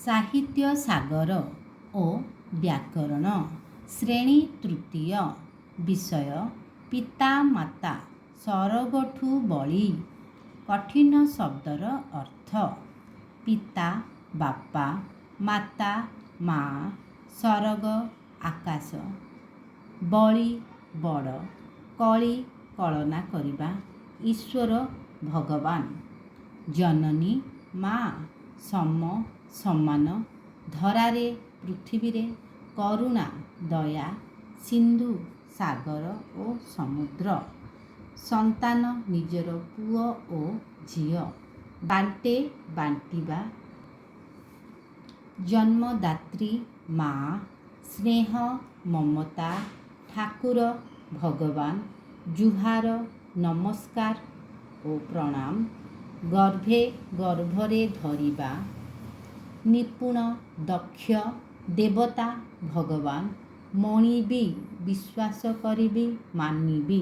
ସାହିତ୍ୟ ସାଗର ଓ ବ୍ୟାକରଣ, ଶ୍ରେଣୀ ତୃତୀୟ, ବିଷୟ ପିତା ମାତା ସରଗଠୁ ବଳି। କଠିନ ଶବ୍ଦର ଅର୍ଥ: ପିତା ବାପା, ମାତା ମା, ସରଗ ଆକାଶ, ବଳି ବଡ଼, କଳି କଳନା କରିବା, ଈଶ୍ୱର ଭଗବାନ, ଜନନୀ ମା, ସମ ସମାନ, ଧରାରେ ପୃଥିବୀରେ, କରୁଣା ଦୟା, ସିନ୍ଧୁ ସାଗର ଓ ସମୁଦ୍ର, ସନ୍ତାନ ନିଜର ପୁଅ ଓ ଝିଅ, ବାଣ୍ଟେ ବାଣ୍ଟିବା, ଜନ୍ମଦାତ୍ରୀ ମା, ସ୍ନେହ ମମତା, ଠାକୁର ଭଗବାନ, ଜୁହାର ନମସ୍କାର ଓ ପ୍ରଣାମ, ଗର୍ଭେ ଗର୍ଭରେ ଧରିବା, ନିପୁଣ ଦକ୍ଷ, ଦେବତା ଭଗବାନ, ମଣିବି ବିଶ୍ୱାସ କରିବି, ମାନିବି।